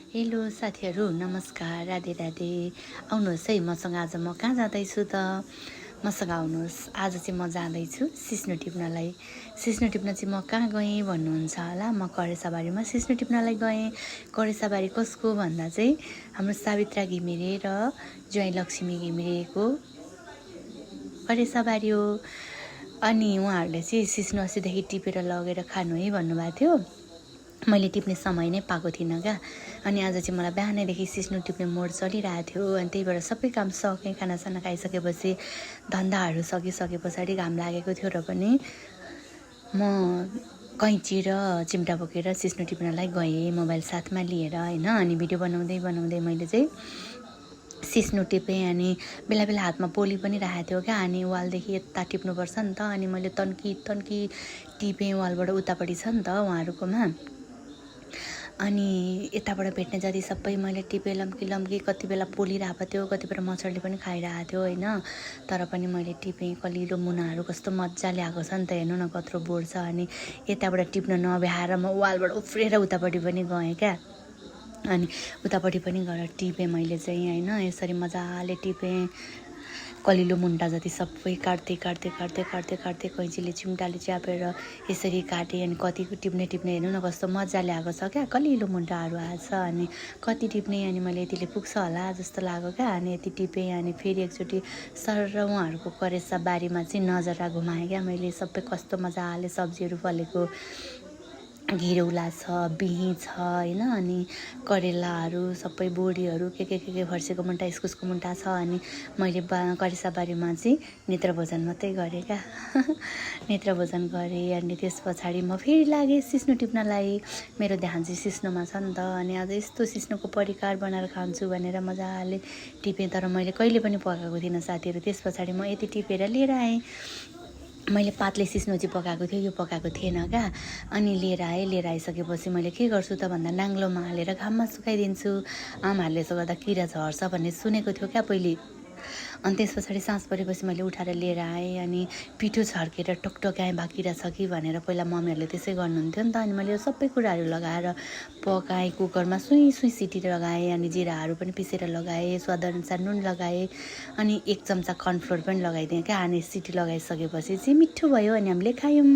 Hello साथीहरू, नमस्कार, राधे राधे। आउनुहोस् है, मसँग आज म कहाँ जाँदैछु त? मसँग आउनुहोस्। आज चाहिँ म जाँदैछु सिस्नो टिप्नलाई। सिस्नो टिप्न चाहिँ म कहाँ गएँ भन्नुहुन्छ होला। म करेसाबारीमा सिस्नो टिप्नलाई गएँ। करेसाबारी कसको भन्दा चाहिँ हाम्रो सावित्रा घिमिरे र ज्वाइँ लक्ष्मी घिमिरेको करेसाबारी हो। अनि उहाँहरूले चाहिँ सिस्नो अस्तिदेखि टिपेर लगेर खानु है भन्नुभएको थियो। मैले टिप्ने समय नै पाएको थिइनँ क्या। अनि आज चाहिँ मलाई बिहानैदेखि सिस्नो टिप्ने मोड चलिरहेको थियो। अनि त्यही भएर सबै काम सकेँ। खानासाना खाइसकेपछि धन्दाहरू सकिसके पछाडि घाम लागेको थियो र पनि म कैँची र चिम्टा बोकेर सिस्नो टिप्नलाई गएँ, मोबाइल साथमा लिएर होइन। अनि भिडियो बनाउँदै बनाउँदै मैले चाहिँ सिस्नो टिपेँ। अनि बेला बेला हातमा पोली पनि राखेको थियो क्या। अनि वालदेखि यता टिप्नुपर्छ नि त। अनि मैले तन्की टिपेँ। वालबाट उतापट्टि छ नि त उहाँहरूकोमा। अनि यताबाट भेट्ने जति सबै मैले टिपेँ। लम्की कति बेला पोलिरहेको थियो, कति बेला मच्छरले पनि खाइरहेको थियो होइन। तर पनि मैले टिपेँ। कलिलो मुनाहरू कस्तो मजाले आएको छ नि त, हेर्नु न कत्रो बोर्ड छ। अनि यताबाट टिप्न नभ्याएर म वालबाट उफ्रिएर उतापट्टि पनि गएँ क्या। अनि उतापट्टि पनि गएर टिपेँ मैले चाहिँ होइन। यसरी मजाले टिपेँ। कलिलो मुन्टा जति सबै काट्दै कैँचीले चिम्टाले च्यापेर यसरी काटेँ। अनि कति टिप्ने हेर्नु न कस्तो मजाले आएको छ क्या, कलिलो मुन्टाहरू आएको छ। अनि कति टिप्ने, अनि मैले यतिले पुग्छ होला जस्तो लाग्यो क्या। अनि यति टिपेँ। अनि फेरि एकचोटि सर उहाँहरूको करेसा बारीमा चाहिँ नजर घुमाएँ क्या मैले। सबै कस्तो मजाले सब्जीहरू फलेको, घिरौला छ, बिहीँ छ होइन। अनि करेलाहरू सबै बोडीहरू के फर्सीको मुन्टा, इस्कुसको मुन्टा छ। अनि मैले करेसाबारीमा चाहिँ नेत्रभोजन मात्रै गरेँ क्या। नेत्रभोजन गरेँ। अनि त्यस पछाडि म फेरि लागेँ सिस्नो टिप्नलाई। मेरो ध्यान चाहिँ सिस्नोमा छ नि त। अनि आज यस्तो सिस्नोको परिकार बनाएर खान्छु भनेर मजाले टिपेँ। तर मैले कहिले पनि पकाएको थिइनँ साथीहरू। त्यस पछाडि म यति टिपेर लिएर आएँ। मैले पातले सिस्नो चाहिँ पकाएको थियो, यो पकाएको थिएन क्या। अनि लिएर आइसकेपछि मैले के गर्छु त भन्दा नाङ्लोमा हालेर घाममा सुकाइदिन्छु। आमाहरूले यसो गर्दा किरा झर्छ भन्ने सुनेको थियो क्या पहिले। अनि त्यस पछाडि साँझ परेपछि मैले उठाएर लिएर आएँ। अनि पिठो छर्केर टकटकाएँ भए किरा छ कि भनेर। पहिला मम्मीहरूले त्यसै गर्नुहुन्थ्यो नि त। अनि मैले यो सबै कुराहरू लगाएर पकाएँ। कुकरमा सुई सिटी लगाएँ। अनि जिराहरू पनि पिसेर लगाएँ, स्वादअनुसार नुन लगाएँ। अनि 1 चम्चा कर्नफ्लोर पनि लगाइदिएँ क्या। अनि सिटी लगाइसकेपछि चाहिँ मिठो भयो। अनि हामीले खायौँ।